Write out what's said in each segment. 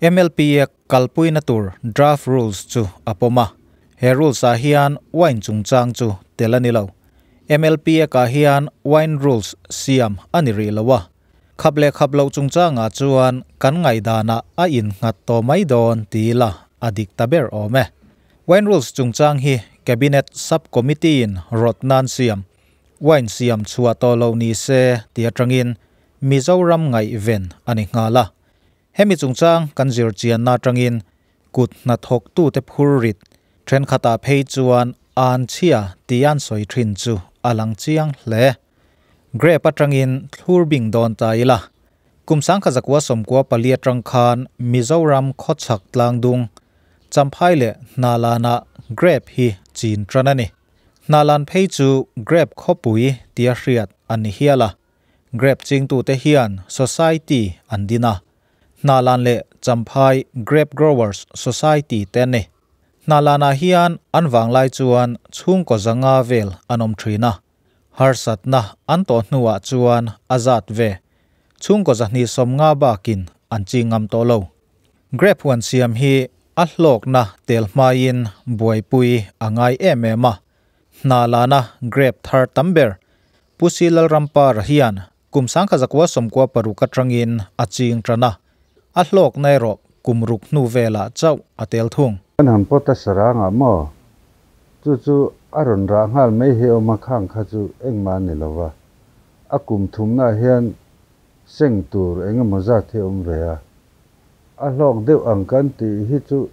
MLP Act kalpuina tur draft rules chu a pawm a, he rules ah hian wine chungchang chu tel a ni lo. MLP Act ah hian wine rules siam a ni rih lo a, khap leh khap loh chungchangah chuan kan ngaihdanah a innghat tawh mai dawn ti ila a dik ta ber awm e. Wine rules chungchang hi Cabinet Sub-Committee in rawt nan siam Wine siam chhuah tawh loh ni se ti atangin Mizoram ngaihven a ni nghal a. Hemi chungchang kan zir chianna atangin kut hnathawktute phur rit thenkhatah phei chuan an chhia tih an sawi thin chu a lang chiang hle. Grape atangin thlur bing dawn ta ila. Kum sangkha zakua 94 atang khan Mizoram khawchhak tlangdung Champhai leh Hnalana grape hi chin tan a ni. Hnalan phei chu grape khawpui tia hriat an ni hial a, grape chingtute hian society an din a, Hnalan leh Champhai Grape Growers Society te an ni. Hnalanah hian an vanglai chuan chhungkaw 500 vel an awm thin a, harsatna an tawh hnuah chuan a zat ve chhungkaw 250 bakin an ching ngam tawh lo. Grape huan siam hi a hlawkna tel hmain buaipui a ngai em em a, Hnalana grape thar tam ber Pu Silalrampara hian kum 1996 atangin a ching tan a, a hlawkna erawh kum ruk hnu velah chauh a tel thung. Kan han pawt a sarangah maw? Chu chu a rawn rah nghal mai hi awm a, khang kha chu engmah a ni lo va, a kum thumnaah hian seng tur eng emaw zat hi a awm ve a, a hlawk deuh ang kan tih hi chu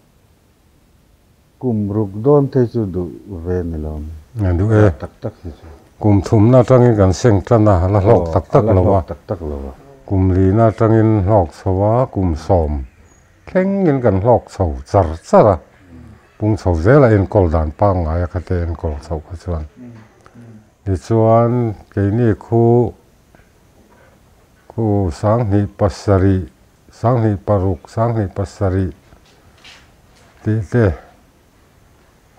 kum ruk dawn te chu duh ve ni lo A duh e. Tak tak hi chu. Kum thumna atangin kan seng tan a, a la hlawk tak tak lo a. Tak tak lo a. Kum lina atangin hlawk chho a, kum 10 thlengin kan hlawk chho char char a. Pung chho zel a enkawl dan pangngai a khate enkawl chho kha chuan. Tichuan keini khu khu 2007, 2006, 2007 tih te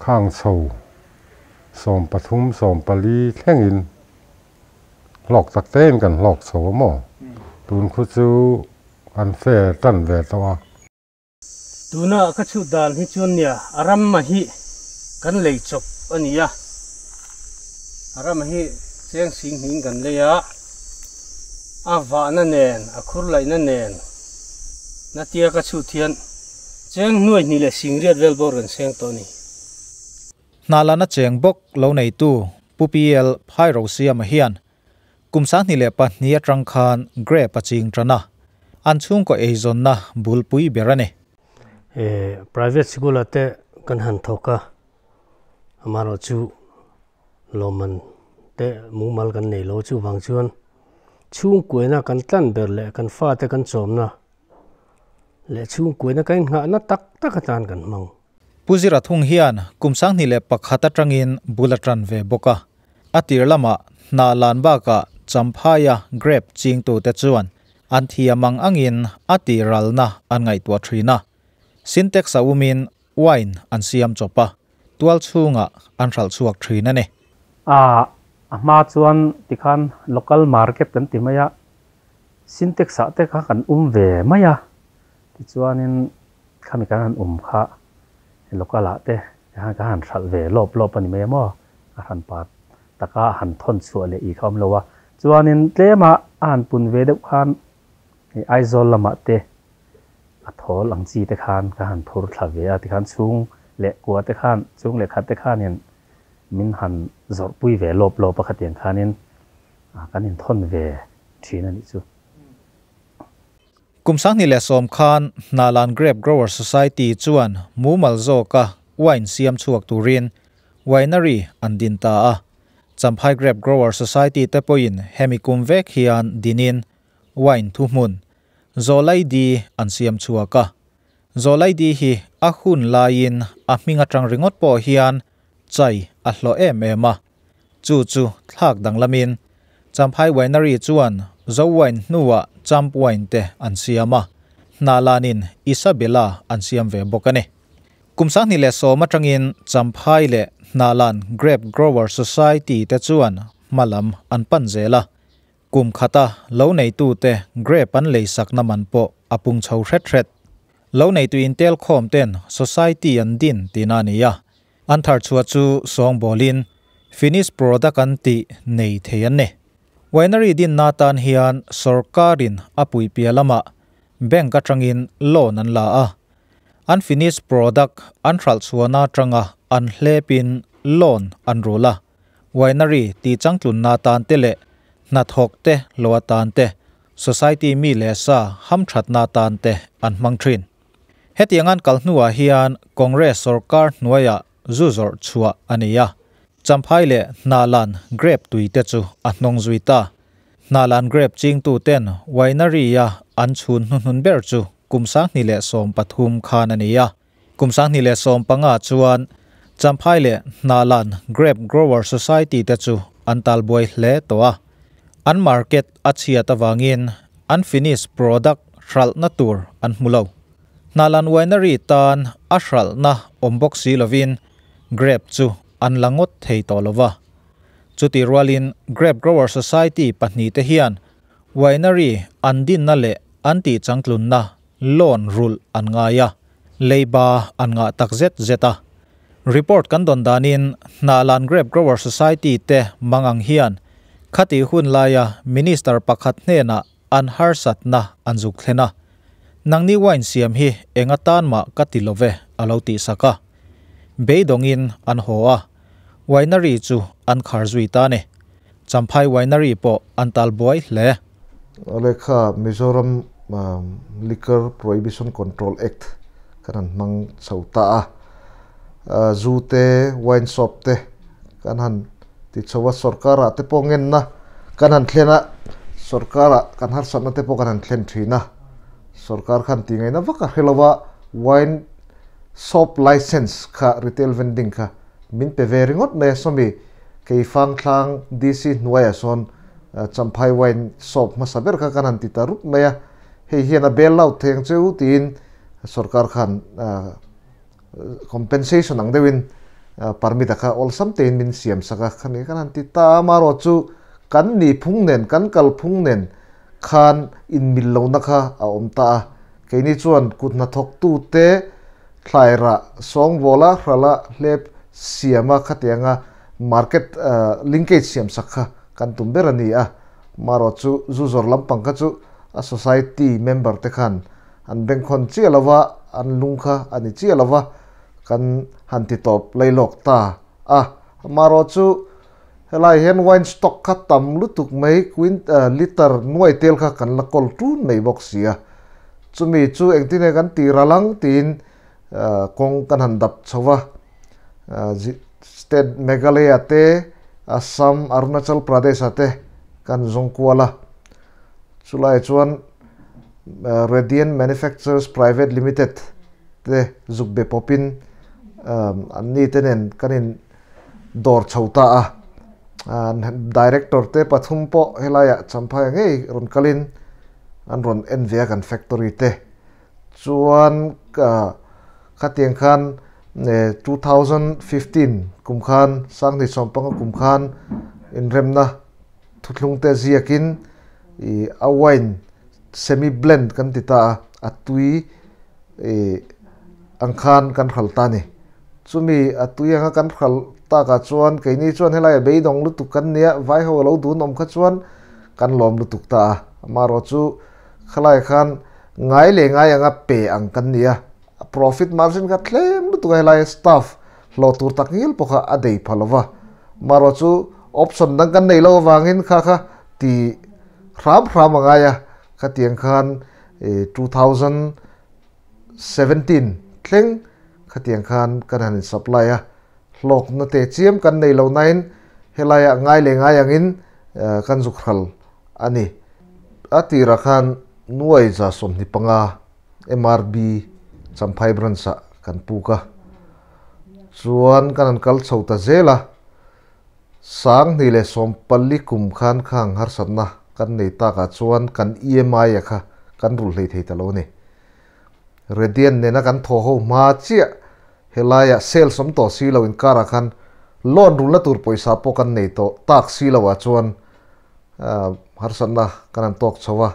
khang chho 13, 14 thlengin hlawk tak tein kan hlawk chho a maw? Tun khu chu kan fe tan ve tawh a. Tuna ka chhut dan hi chuan nia a ram hi kan lei chawp a ni a, a ram hi cheng sing hning kan lei a, a vahna nen a khur laihna nen na tia ka chhut hian cheng nuai hnih leh singriat vel bawr kan seng tawh a ni. Hnalana cheng bawk lo neitu Pu PL Phairo Siama hian kum 2002 atang khan grape a ching tan a, an chhungkaw eizawnna bulpui ber a ni. Private sikul ah te kan han thawk a, amaherawh chu lawmman te mumal kan nei lo chuvang chuan chhungkuaina kan tlan ber leh kan fate kan chawmna leh chhungkuaina kan inngahna tak tak atan kan hmang. Pu Zira thung hian kum 2001 atangin bul a tan ve bawk a, a tir lamah Hnalan bakah Champhai-a grape chingtute chuan an thiam ang angin a tiralna an ngaihtuah thin a, Sintex a umin wine an siam chawp a, tual chhungah an hralh chhuak thin a ni. A hma chuan tikhan local market kan ti mai a, Sintex ah te kha kan um ve mai a, tichuanin khami kan han um kha local ah te tikhan kan han hralh ve lawp lawp a ni mai a maw, a hran pa taka han thawn chhuah leh i kha awm lo a, chuanin tlema a han pun ve deuh khan Aizawl lamah te a thawl ang chi te khan ka han phur thla ve a, tikhan chhung leh kua te khan chhung leh khat te khanin min han zawrhpui ve lawp lawp a khatiang khanin kan inthawn ve thin a nih chu. Kum 2010 khan Hnalan Grape Grower Society chuan mumal zawka wine siam chhuak turin winery an din ta a, Champhai Grape Grower Society te pawhin hemi kum vek hian dinin wine thuhmun Zawlaidi an siam chhuak a, Zawlaidi hi a hun laiin a hming atang ringawt pawh hian chai a hlawh em em a, chu chu thlak danglamin Champhai Winery chuan Zo wine hnuah Champ wine te an siam a, Hnalanin Isabella an siam ve bawk a ni. Kum 2010 atangin Champhai leh Hnalan Grape Grower Society te chuan hmalam an pan zel a, kum khata lo neitute grape an leisakna man pawh a pung chho hret hret. Lo neitu intel khawm ten society an din tihna a ni a, an thar chhuah chu sawngbawlin finish product an tih nei thei an ni. Winery dinna atan hian sorkarin a pui piah lamah bank atangin loan an la a, an finish product an hralh chhuahna atanga an hlepin loan an rul a, winery tih changtlunna atan te leh hnathawk te lo atan te, society mi leh sa hamthatna atan te an hmang thin. Hetiang an kal hnuah hian Congress sorkar hnuaiah zu zawrh chhuah a ni a, Champhai leh Hnahlan grape tui te chu a hnawng zui ta. Hnahlan grape chingtu ten winery-a an chhun hnuhnun ber chu kum 2013 khan a ni a. Kum 2015 chuan Champhai leh Hnahlan Grape Grower Society te chu an talbuai hle tawh a. An market a chhiat avangin an finish product hralhna tur an hmu lo. Hnahlan Winery tan a hralhna awm bawk si lovin grape chu an la ngawt thei tawh lo va. Chutih rualin Grape Grower Society pahnih te hian winery an dinna leh an tihchangtlunna loan rulh an ngai a, leiba an ngah tak zet zet a. Report kan dawn danin Hnahlan Grape Grower Society te mangang hian khatih hun laia Minister pakhat hnenah an harsatna an zuk thlen a, Nangni wine siam hi eng atan mah ka ti lo ve a lo tih sak a. Beidawngin an haw a, winery chu an khar zui ta a ni. Champhai winery pawh an tal buai hle. Lehkha Mizoram Liquor Prohibition Control Act kan han hmang chho ta a, zu te, wine shop te kan han ti chho a, sorkarah te pawh ngenna kan han thlen a, sorkarah kan harsatna te pawh kan han thlen thin a, sorkar khan ti ngaihna vak a hre lo a, wine shop license kha retail vending kha min pe ve ringawt mai a, sawmi Keifangthlang DC hnuaiah sawn Champhai wine shop hmasa ber kha kan han ti ta rup mai a, hei hian a bail out thei ang che u tiin sorkar khan compensation ang deuhin permit a kha awlsam tein min siam sak a, khani kan han ti ta a, amaherawh chu kan ni phung nen kan kal phung nen khan inmil lohna kha a awm ta a, keini chuan kut hnathawktute thlairah sawngbawla hrala hlep siama khatianga market linkage siam sak kha kan tum ber a ni a, marawh chu zu zawr lampang kha chu a society member te khan an bengkhawn chiah lo va, an lung kha a ni chiah lo va, kan han ti tawp lailawk ta a. Marawh chu helai hian wine stock kha tam lutuk mai, quint liter nuai tel kha kan la kawl tun mai bawk si a, chumi chu engtin nge kan ti ral ang tiin kawng kan han dap chho va, State Meghalaya te, Assam, Arunachal Pradesh-ah te kan zawng kual a. Chulai chuan Radiant Manufacturers Private Limited te zuk be pawpin an ni te nen kan in dawr chho ta a. Director te pathum pawh helaiah Champhai ngei rawn kalin an rawn en ve a kan factory te. Chuan khatiang khan 2015 kum khan Sanghni Sawmpanga kum khan inremna thuthlung te ziakin i a wine semi blend kan ti ta a, a tui i ang khan kan hral ta a ni. Chumi a tui anga kan hral takah chuan keini chuan helai a beidawng lutuk kan nia, vai ho a lo dun awm kha chuan kan lawm lutuk ta a. Amaherawh chu khalai khan ngai leh ngai anga pe ang kan ni a, a profit margin kha tlem lutuk a helai staff hlawh tur tak ngil pawh kha a dei pha lova, marawh chu option dang kan nei lo avangin kha kha ti hram hram a ngai a, khatiang khan 2017 thleng khatiang khan kan han in supply a, hlawkna te chiam kan nei lo nain helaiah ngai leh ngai angin kan zuk hral a ni. A tirah khan nuai za 25 MRB Champhai branch ah kan puk a, chuan kan han kal chho ta zel a, 2014 kum khan khang harsatna kan nei takah chuan kan EMI a kha kan rulh hlei thei ta lo a ni. Radiant nena kan thaw ho hma chiah helaiah sales awm tawh si lo inkarah khan loan rulna tur pawisa pawh kan nei tawh tak si loah chuan harsatna kan han tawk chho a.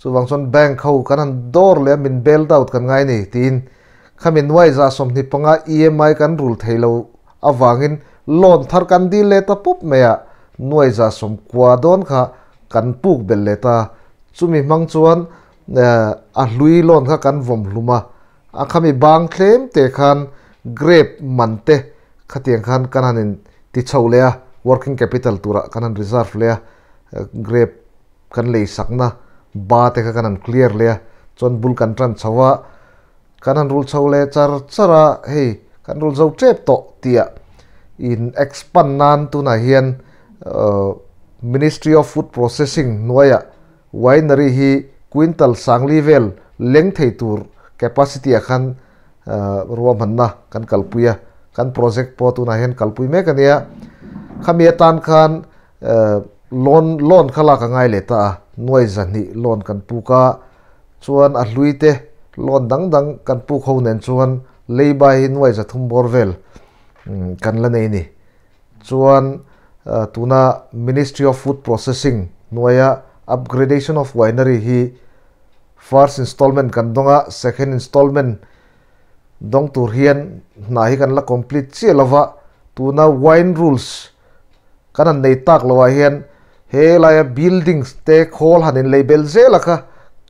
Chuwang chuan bank ho kan han dawr leh a min bailed out kan ngai ni tiin khami nuai za 25 EMI kan rul theilo awangin loan thar kan dil leh ta pup mai a nuai za 90 dawn kha kan puk bel leh ta chumi hmang chuan a hlui loan kha kan vawm hlum a a khami bang thlem te khan grape man te khatiang khan kan hanin ti chho leh a working capital tura kan han reserve leh a grape kan lei sakna ba te kha kan han clear leh a chuan bul kan tan chhowa kan han rul chho leh char chara hei kan rul zo tep tawh tia in expand nan tunah hian Ministry of Food Processing hnuaiah winery hi quintal sangli vel leng thei tur capacity ah khan ruahmanna kan kalpui a kan project pawh tunah hian kalpui mek ania khami atan khan loan loan kha lak a ngai leh ta a nuai zahnih loan kan puk a chuan a hlui te loan dang dang kan puk ho nen chuan leiba hi nuai 300 bawr vel kan la nei ni chuan tuna Ministry of Food Processing hnuaia upgradation of winery hi first installment kan dawnga second installment dawng tur hian hna hi kan la complete chiah lova tuna wine rules kan han nei tak loah hian he laia buildings te khawl hanin label zela kha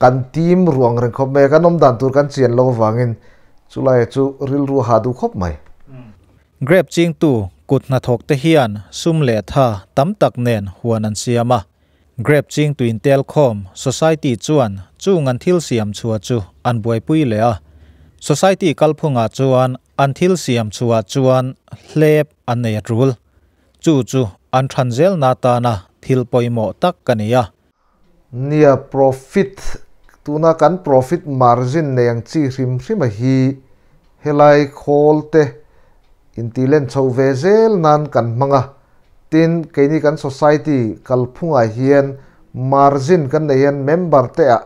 kan team ruang reng khawp mai kan awm dan tur kan chian lo wangin chulai chu rilru ha du khawp mai. Grape ching tu kut na thok te hian sum le tha tam tak nen huan an siama grape ching tu in tel khom society chuan chung an thil siam chua chu an buaipui le a society kalphunga chuan an thil siam chua chuan hlep an nei rul chu chu an thanzel na ta na thil poimo tak kania nia profit tuna kan profit margin nei ang chi hrim hrim a hi helai khol te intilen chho ve zel nan kan hmanga tin keini kan society kalphunga hian margin kan nei hian member te a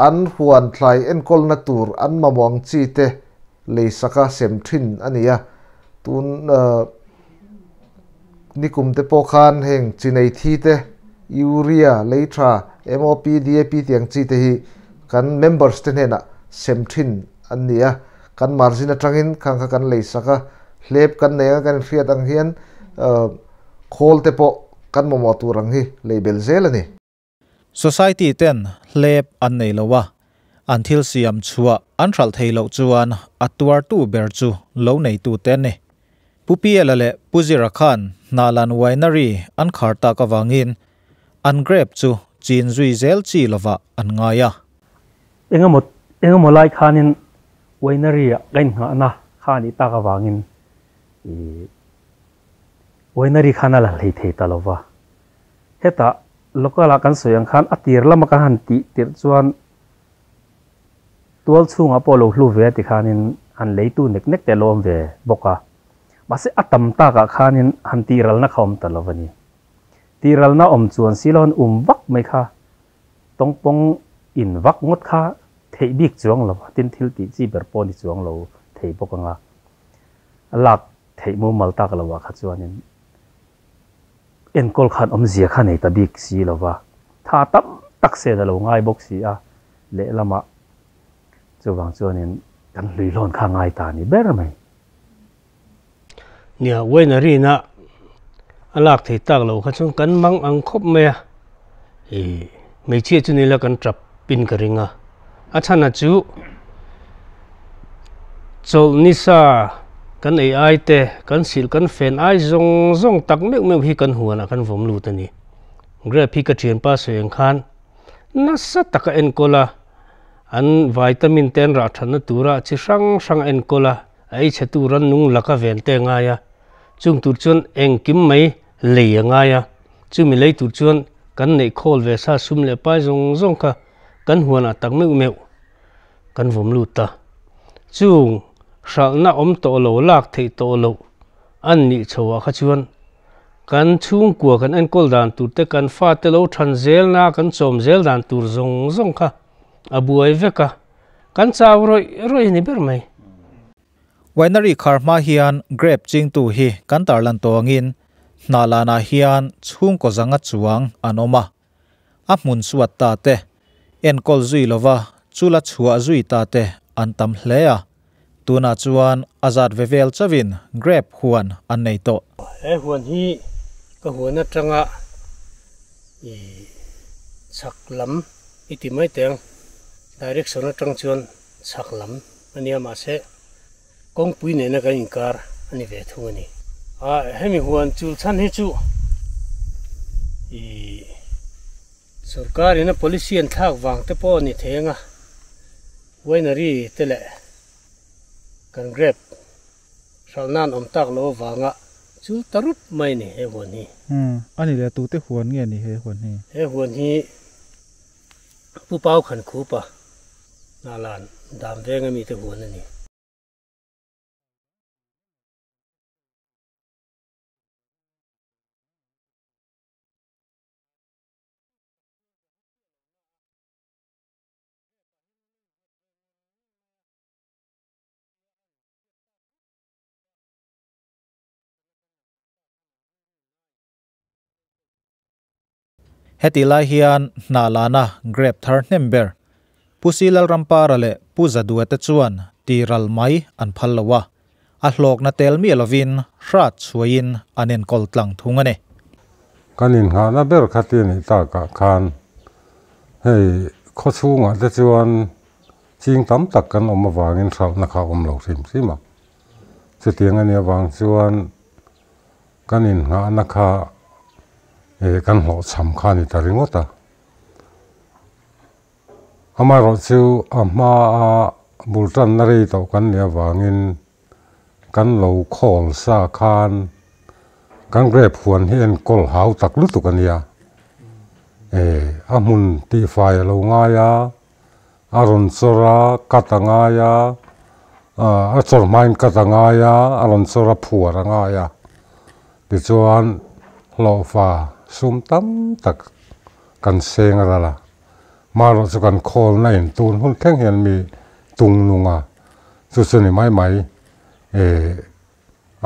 an huan thlai enkol na tur an mamawng chi te leisaka sem thin ania tun nikum te pawh khan heng chinei thi te urea leitha MOP DAP tiang chi te hi kan members te hnena sem thin an nia kan margin atangin khang kha kan leisaka hlep kan nei kan hriat ang hian khol te pawh kan mamawh tur ang hi label zel ani. Society ten hlep an nei lowa an thil siam chua an thal theilo chuan atuar tu ber chu lo nei tu ten ni Pupiela le Puzira khan Nalan winery an kharta ka wangin an grape chu chin zui zel chi lova an ngaya engemaw lai khanin winery a kain nga na khani ta ka wangin i winery khana la hlei thei ta lova heta lokala kan soyang khan atir lama ka han ti tir chuan tual chunga pawh lo hlu ve ti khanin han leitu nek nek te lawm ve bawk a mahse a tam taka khanin han tiral na kha awm ta lovani tiral na awm chuan silon vak mai kha tawngpawng in vak ngawt kha thei bik chuang lo tin thil ti chi ber pawh ni chuang lo thei bawk anga lak thei mu mal tak lo kha chuanin enkol khan awm zia kha nei ta bik si lova tha tam tak se da lo ngai bawk si a leh lama chuwang chuanin kan hlui lawn kha ngai ta ni ber mai. Nia winery na alak thei tak lo kha chuan kan mang ang khawp mai a e hmeichhia chu ni la kan tap pin ka ringa a chhana chu chawlh ni sa kan ei ai te kan sil kan fen ai zawng zawng tak meuh meuh hi kan huanah kan vawm lut ani grape hi ka thian pa sawi ang khan nasa taka enkawl a an vitamin te an rah thatna tura chi hrang hrang enkawl a ei chhe tur an nung laka ven te ngai a chung tur chuan engkim mai lei a ngai a chumi lei tur chuan kan neih khawl ve sa sum leh pai zawng zawng kha kan huanah tak meuh meuh kan vawm lut ta chung hralhna awm tawh lo lak theih tawh lo an nih chhoah kha chuan kan chhungkua kan enkawl dan tur te kan fa te lo than zel na kan chawm zel dan tur zawng zawng kha a buai vek a kan chau rawih rawih ni ber mai. Winery kharma hian grape ching tu hi kan tarlan tawngin hnalana hian chhungkaw zanga chuang an awm a. A hmun suat ta te, enkawl zui lova chula chhuah zui ta te an tam hle a. Tunah chuan a zat ve vel chauhin grape huan an nei tawh. He huan hi ka huan atanga i chhak lam i ti mai teng direction atang chuan chhak lam a nia mahse kawngpui nena kan inkar a ni ve thung a ni. A hemi huan chul chhan hi chu i sorkar ina policy an thlak vang te pawh a ni thei anga winery te leh kan grape hralh nan awm tak loh avanga chul ta rup mai a ni he huan hi. Umm a ni le tute huan nge ni he huan hi? He huan hi Pu Pau Khankhupa Hnalan Dam venga mite huan a ni. Heti lai hian hna lana grape thar hnem ber Pu Silalrampara leh Pu Zadua te chuan tiral mai an phal lo a, a hlawkna tel miah lovin hrat chhuahin an enkawl tlang thung a ni. Kan inngahna ber kha ti a nih takah khan hei khawchhungah te chuan ching tam tak kan awm avangin hralhna kha a awm lo hrim hrim a, chutiang a nih avang chuan Kan inngahna kha eh kan hlawhchham kha a ni ta ringawt a. Amaherawhchu a hmaa bul tanna rei tawh kan nih avangin kan lo khawl sa khan kan grape huan hi enkawl hau tak lutuk a nia. Eh a hmun tihfai a lo ngai a, a rawn chawr a, cut a ngai a, a chawr hmain cut a ngai a, a rawn chawr a phuar a ngai a, tichuan hlawhfa sum tam tak kan seng a ral a, marawh chu kan khawlna in tun hun thleng hian mi tung nung a, chu chu ni mai mai eh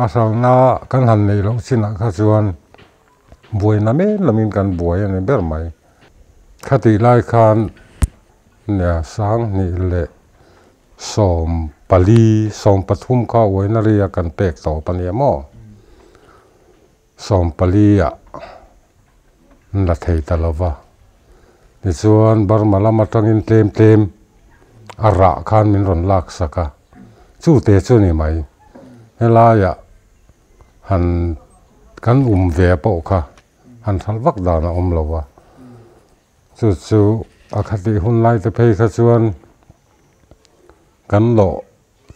a hralhna kan han neih loh chinah kha chuan buaina men lamin kan buai a ni ber mai. Khatih lai khan nia sanghnih leh 14, 13 kha uainari a kan pek tawp a nia maw? 14 ah an la thei ta lo va. Tichuan Burma lam atangin tlem tlem a rah khan min rawn lak sak a, chu te chu a ni mai. Helaiah han kan um ve pawh kha han hralh vak dan a awm lo a, chu chu a khatih hun lai te phei kha chuan kan lawh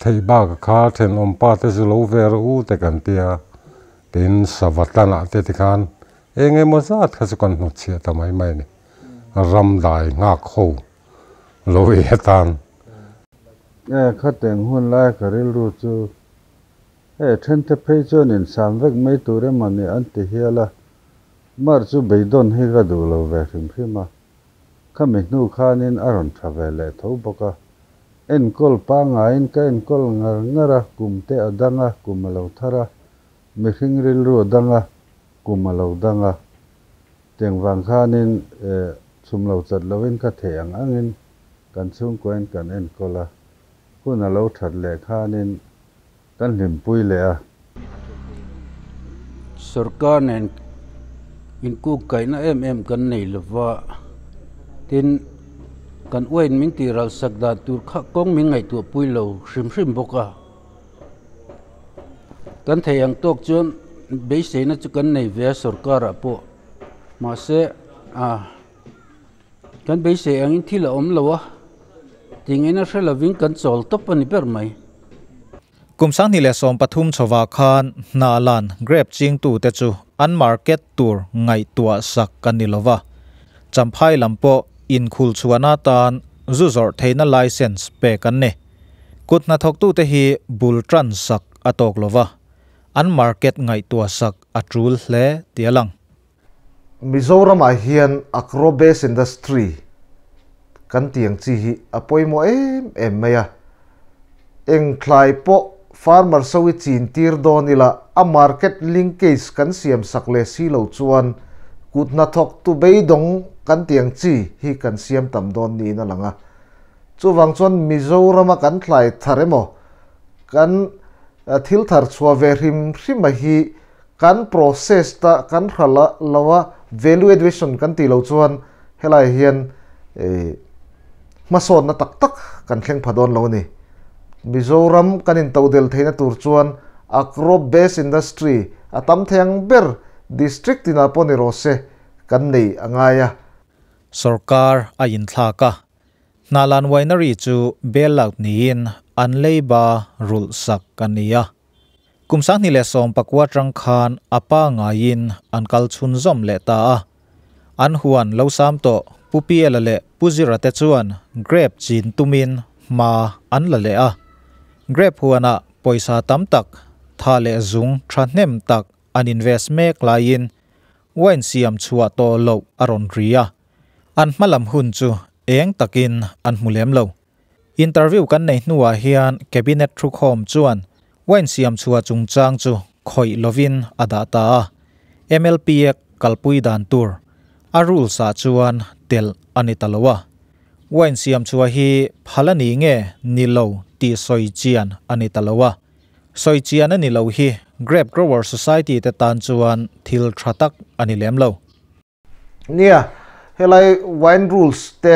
theih bak kha thenawm pa te chu lo ve rawh u te kan tia, tin sava tlanah te tikhan eng emaw zat kha chu kan hnutchhiah ta mai mai a ni, ram dai nghak ho lo ei atan. E khateng hun lai ka rilru chu Hei thente phei chuan insam vek mai tur emaw ni an ti hial a, Mar chu beidawn hi ka duh lo ve hrim hrim a, khami hnu khanin a rawn tha ve leh tho bawk a. Enkawl pangaiin ka enkawl ngar ngar a, kum te a dang a, kum a lo thar a, mihring rilru a dang a, kum a lo dang a. Tiang vang khanin chhum lo chat lovin ka theih ang angin kan chhungkuain kan enkawl a, hun a lo that leh khanin Kan hlimpui leh a. Sorkar nen inkuk kaihna em em kan nei lova, tin kan uain min tih ralsak dan tur kha kawng min ngaihtuah pui lo hrim hrim bawk a. Kan thei ang tawk chuan beiseina chu kan nei ve a sorkarah pawh, mahse ah kan beisei angin thil a awm lo a, tingin a hre lovin kan chawl tawp a ni ber mai. Kum 2013 chhovah khan hna lan grape chingtute chu an market tur ngaihtuah sak a ni lova. Champhai lam pawh inkhul chhuahna atan zu zawrh theihna licence pek an ni. Kut hnathawktute hi bul tan sak a tawk lova, an market ngaihtuah sak a tul hle tih a lang. Mizoramah hian agro-based industry kan tih ang chi hi a pawimawh em em mai a. Eng thlai pawh farmer so i chin tir dawn ila a market linkage kan siam sak leh si lo chuan kut hnathawk tu beidawng kan tiang chi hi kan siam tam dawn niin a lang a. Chuvang chuan Mizorama kan thlai thar emaw kan thil thar chhuah ve hrim hrim a hi kan process ta kan hral loa value addition kan ti lo chuan helai hian hmasawn na tak tak kan thleng pha dawn lo ni. Mizoram kan in todel theina tur chuan agro based industry atam theng ber district tina pawh ni rawh se kan nei angaia. Sarkar a in thlaka Nalan winery chu bailout niin an leiba rul sak kania. Kumsang ni le som pakwa tang khan apa ngain an kal chun zom le ta a. An huan lo sam to pupi la le puzira te chuan grape chin tumin ma an la le a. Grape huana poisa tam tak tha le zung tha hnem tak an invest mek lain wine siam chua to lo aron ria. An malam hun chu eng takin an hmulem lo. Interview kan nei hnuah hian cabinet thu khom chuan wine siam chua chungchang chu khoi lovin ada ta a. MLP kalpui dan tur a rules a chuan tel ani talowa. Wine siam chua hi phalani nge nilo ti soi chian ani talowa. Soi chian ani lo hi Grape Grower Society te tan chuan thil thatak ani lem lo. Nia helai wine rules te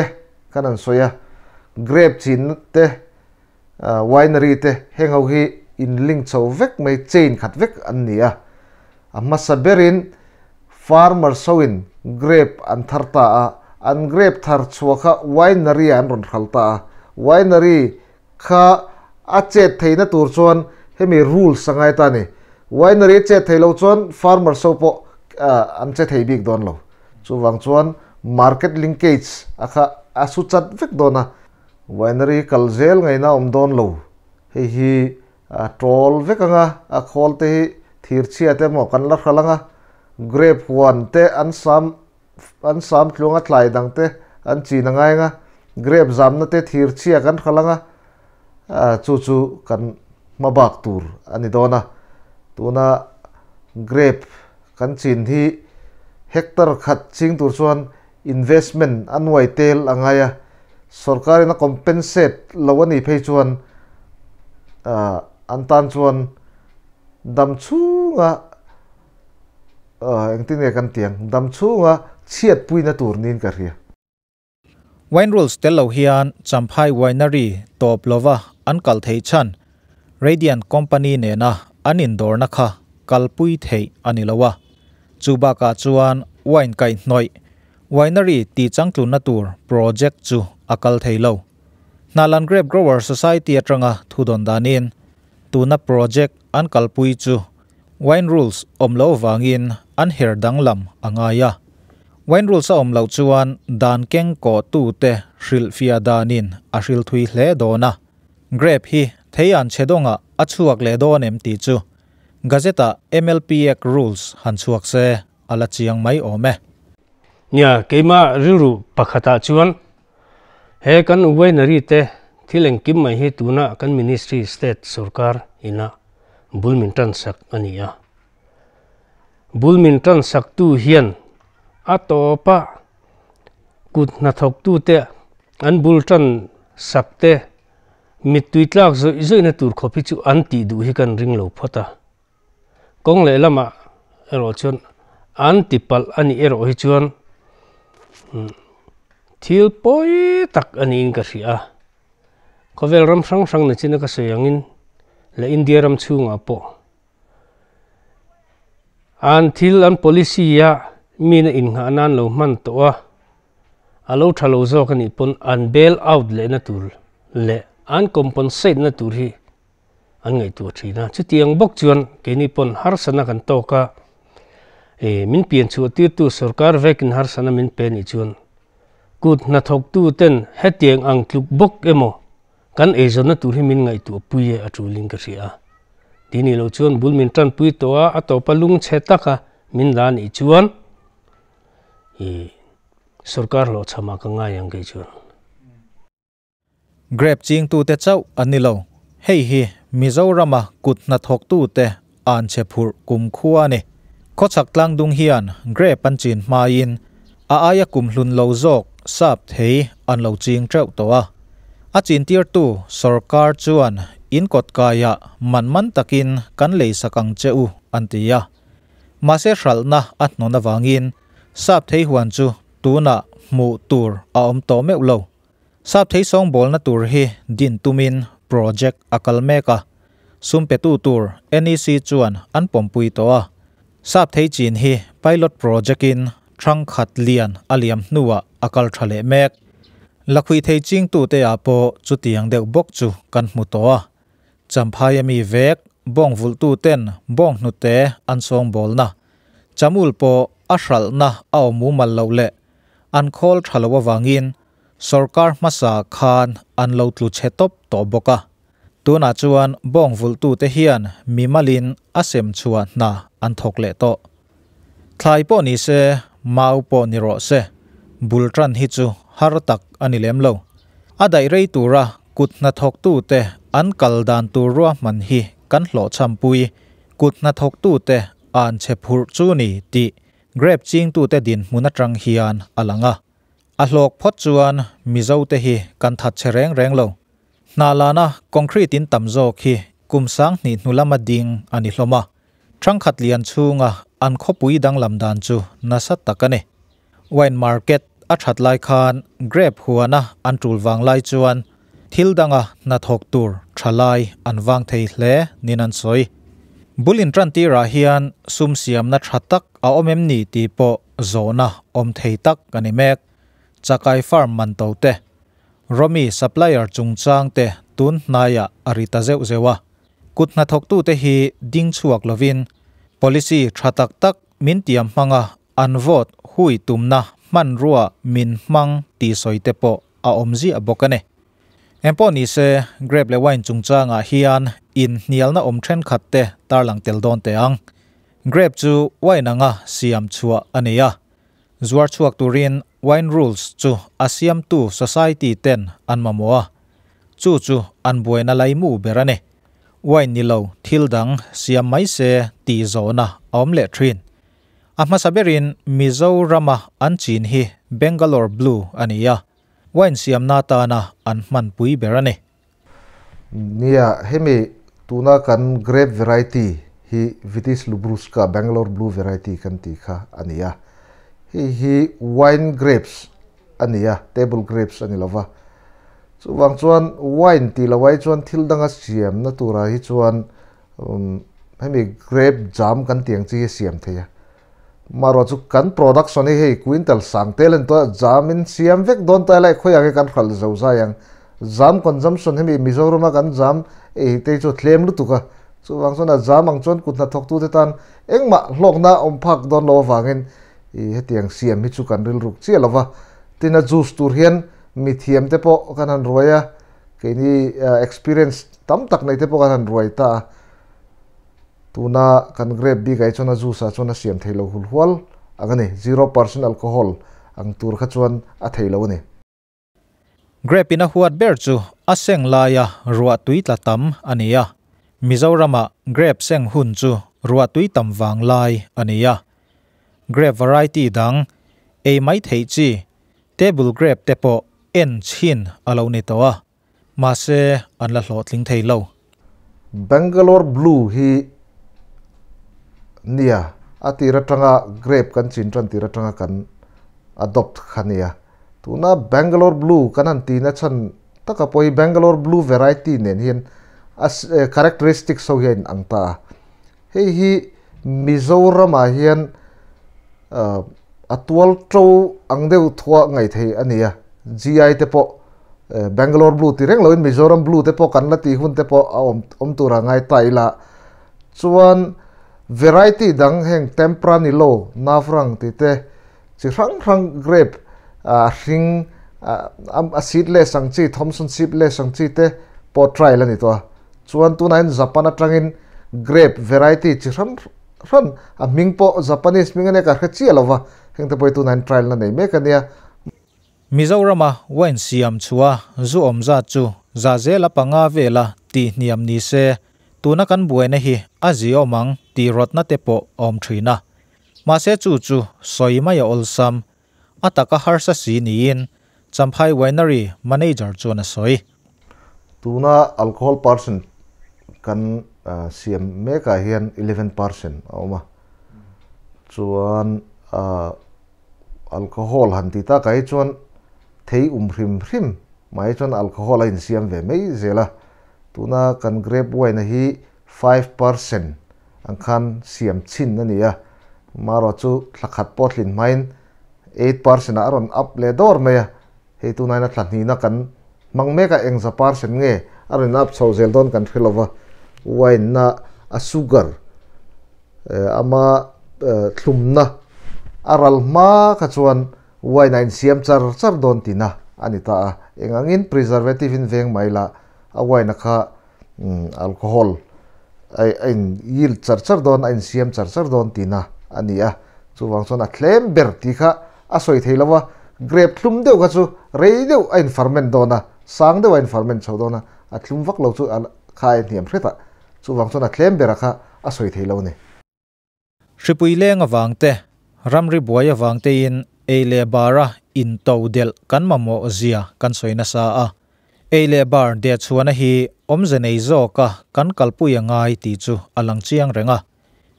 kanan soya grape chin te winery te hengau hi in link chho vek mai chain khat vek an nia. A masa berin farmer sowin grape an tharta a an grape thar chuakha winery an ron khalta a. Winery kha a chet theina tur chuan hemi rules sangai ta ni. Winery che theilo chuan farmer so po an che thei bik don lo. Chuwang chuan market linkage akha asu chat vek dona. Winery kalzel ngaina om don lo. Hei hi a troll vek anga a khol te hi thir chhia te mo kan la khalanga grape huan te an sam tlunga thlai dang te an chin angai nga grape zamna te thir chhia kan khalanga chu chu kan mabak tur ani dona. Tuna grape kan chin hi hectare khat ching tur chuan investment anwai tel angaya sarkar na compensate lawani phei chuan an tan chuan dam chunga engtin nge kan tiang dam chunga chhiat puina tur nin ka ria. Wine rules tel lo hian Champhai winery top lova an kal thei chan Radiant Company ne na an indor na kha kalpui thei ani lowa. Chubaka chuan wine kai hnoi winery ti changtlu na tur project chu akal thei lo. Nalan Grape Grower Society atanga thudon danin tuna project an kalpui chu wine rules omlo wangin an her danglam angaya. Wine rules a omlo chuan dan keng ko tu te hril fia danin a hril thui hle dona. Grape hi theian chedonga achuak le don em ti chu Gazeta MLP Act rules han chuak se ala chiang mai ome. Nia keima riru pakhata chuan he kan winery te thileng kim mai hi tuna kan ministry state sarkar ina bulmin tan sak ania. Bulmin tan sak tu hian a topa kut na thok tu te an bul tan sak te mit tui tlak zoi zoi na tur khopi chu an ti du hi kan ring lo phota. Kong le lama ero chuan an ti pal ani ero hi chuan thil poi tak ani in ka ria. Khovel ram sang sang na china ka soyangin le India ram chunga po an thil an policy ya mi na in nga nan lo man to a alo thalo zo kan pon an bail out le na tur le an compensate na tur hi an ngai tu thina. Chu tiang bok chuan ke ni pon har sana kan to ka e min pian chu tir tu sarkar vekin har sana min pe ni chuan kut na thok tu ten hetiang ang tluk bok emo kan e zon na tur hi min ngai tu pui a truling ka ria. Dini lo chuan bul min tan pui to a ato palung che taka min dan i chuan e sarkar lo chama ka ngai ang ke chuan. Grape ching tu te chau ani lo. Hei hi Mizorama kut na thok tu te an che phur kum khuwa ni. Kho chak tlang dung hian grape an chin ma in A aia kumhlun lo zawk sap thei an lo ching teuh tawh a. A chintirtu sorkar chuan in kawt kaiah man man takin kan leisak ang che u an ti a. Mahse hralhna a hnawn avangin sap thei huan chu tunah hmuh tur a awm tawh meuh lo. Sap thei sawngbawlna tur hi din tumin project a kal mek a, sum petu tur NEC chuan an pawmpui tawh a. Sap thei chin hi pilot project in thangkhat lian a liam hnuah a kal tha leh mek. Lakhuih thei chingtute ah pawh chutiang deuh bawk chu kan hmu tawh a. Champhai ami vek bawng vulhtuten bawng hnute an sawngbawlna, chamul pawh a hralhna a awm mumal loh leh an khawl tha lo avangin sorkar hmasa khan an lo tlu chhe tawp tawh bawk a. Tunah chuan bawng vulhtute hian mimalin a sem chhuah hna an thawk leh tawh. Thlai pawh ni se, mau pawh ni rawh se, bul tan hi chu har tak a ni lem lo. A daih rei tura kut hnathawktute an kal dan tur ruahman hi kan hlawhchhampui. Kut hnathawktute an chhe phurh chu ni tih grape chingtute dinhmun atang hian a lang a. A hlawk phawt chuan Mizote hi kan that chhe reng reng lo. Hna lana concrete in tam zawk hi kum 2000 hnu lama ding a ni hlawm a. Thangkhat lian chhunga an khawpui danglam dan chu nasa tak a ni. Wine market a that lai khan grape huana an tul wang lai chuan thil danga hnathawk tur thalai an wang thei hle nin an sawi. Bulin tran tira hian sum siamna tha tak a awm em ni tih pawh zawhna awm thei tak a ni mek. Chakai farm man to te, Romi supplier chungchang te tun hnaiah a ri ta zeuh zeuh a. Kut hnathawktute hi ding chhuak lovin policy tha tak tak min tiam hmanga an vote hui tumna hmanrua min hmang tih sawi te pawh a awm ziah bawk a ni. Engpawh ni se grape leh wine chungchangah hian inhnialna awm thenkhat te tarlang tel dawn teh ang. Grape chu wine anga siam chhuah a ni a. Zuar chhuak turin wine rules chu a siamtu society ten an mamawh a. Chu chu an buaina laimu ber a ni. Wine ni lo thil dang siam mai se tih zawhna a awm leh thin. A hmasa berin Mizorama an chin hi Bangalore Blue a ni a. Wine siamna atana an hmanpui ber a ni. Nia, hemi tuna kan grape variety hi Vitis labrusca Bangalore Blue variety kan tih kha a ni a. Hei hi wine grapes a ni a, table grapes a ni lova. Chuvang chuan wine tih lo ai chuan thil danga siamna turah hi chuan hemi grape jam kan tih ang chi hi siam thei a. Marawh chu kan production hi hei quintal sang tel a ni tawh a, jam in siam vek dawn ta ila khawiah nge kan hralh zo zai ang. Jam consumption hemi Mizorama kan jam ei te hi chu tlem lutuk a. Chuvang chuan a jam ang chuan kut hnathawktute tan engmah hlawkna awm phak dawn lo avangin hetiang siam hi chu kan rilruk chiah lo va. Tin a juice tur hian mithiam te pawh kan han ruai a, keini experience tam tak nei te pawh kan han ruai ta a. Tuna kan grape bik ah hi chuan a juice ah chuan a siam thei lo hul hual ang a ni, 0% alcohol ang tur kha chuan a thei lo a ni. Grape in a huat ber chu a seng laia ruah tui tla tam a ni a. Mizorama grape seng hun chu ruah tui tam vang lai a ni a. Grape variety dang ei mai theih chi table grape te pawh en chhin a lo ni tawh a, mahse an la hlawhtling thei lo. Bangalore Blue hi nia a tir atanga grape kan chin tan tir atanga kan adopt kha nia. Tuna Bangalore Blue kan han tihna chhan taka pawh hi Bangalore Blue variety nen hian a characteristics ho hi a inang ta a. Hei hi Mizoramah hian a tual to ang deuh thuah ngaih theih a ni a. GI te pawh Bangalore Blue ti reng loin Mizoram Blue te pawh kan la tih hun te pawh a awm tura ngai ta ila. Chuan variety dang heng Tempranillo, Navrang tih te chi hrang hrang grape a hring a seedless ang chi, Thompson seedless ang chi te pawh trial a ni tawh a. Chuan tunah hian Japan atangin grape variety chi hran hran a hming pawh Japanese hming a nia ka hre chiah lo va, heng te pawh hi tunah hian trial na nei mek a nia. Mizorama wine siam chhuah zu awm zat chu za zela panga vela tih hniam ni se, tuna kan buaina hi a zi awm ang tih rawtna te pawh a awm thin a. Mahse chu chu sawi mai a awlsam. a taka harsa si niin Champhai Winery manager chuan a sawi. Tuna alcohol percent kan siam mekah hian 11% a awm a, chuan alcohol han ti takah hi chuan thei um hrim hrim mai chuan alcohol a insiam ve mai zel a, tuna kan grape wine hi 5% ang khan siam chhin a ni a, marawh chu thla khat pawh tlin hmain 8% ah a rawn up leh dawr mai a, hei tunah hian a thla hnihna kan hmang mek a, engza percent nge a rawn up chho zel dawn kan hre lo va, wine na a sugar ama thlumna a ral hma kha chuan wine a insiam char char dawn tihna a ni ta a, engangin preservative in veng mai la a wine a kha alcohol a in yield char char dawn a insiam char char dawn tihna a ni a, chuvang chuan a tlem ber tih kha a sawi thei lo a, grape thlum deuh kha chu rei deuh a in ferment dawn a, sang deuh a in ferment chho dawn a, a thlum vak lo chu a kha a inhniam hret a, chuvang chuan a tlem ber a kha a sawi thei lo a ni. Hripui leng avang te, ramri buai avang tein ei leh bara into delh kan mamawh zia kan sawi nasa a. Ei leh bar dehchhuahna hi awmze nei zawka kan kalpui a ngai tih chu a lang chiang reng a.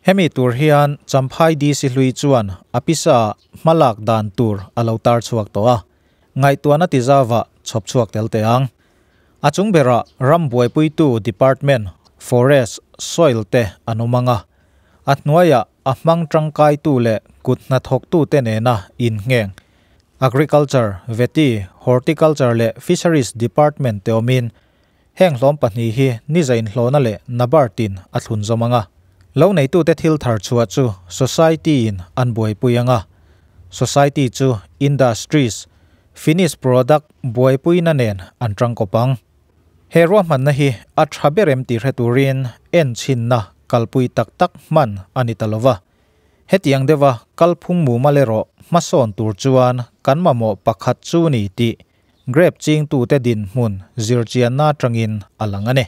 Hemi tur hian Champhai DC hlui chuan a pisa hmalak dan tur a lo tar chhuak tawh a, ngaihtuahna tizava chhawp chhuak tel teh ang. A chung berah ram buaipuitu department, forest, soil te an awm ang a, a hnuaiah a hmang tangkaitu leh kut hnathawktute nena inngheng Agriculture, Vety, Horticulture leh Fisheries Department te awmin heng hlawm pahnih hi ni zainhlawhna leh Nabartin a thlun zawm ang a. Lo neitute thil thar chhuah chu Society-in an buaipui ang a. Society chu Industries, Finish product buaipuina nen an tangkawp ang. He ruahmanna hi a tha ber em tih hre turin enchhinna kalpui tak tak hman a ni ta lova. Hetiang deuha kalphung mumal erawh hmasawn tur chuan kan mamawh pakhat chu ni tih grape chingtute dinhmun zirchianna atangin a lang a ni.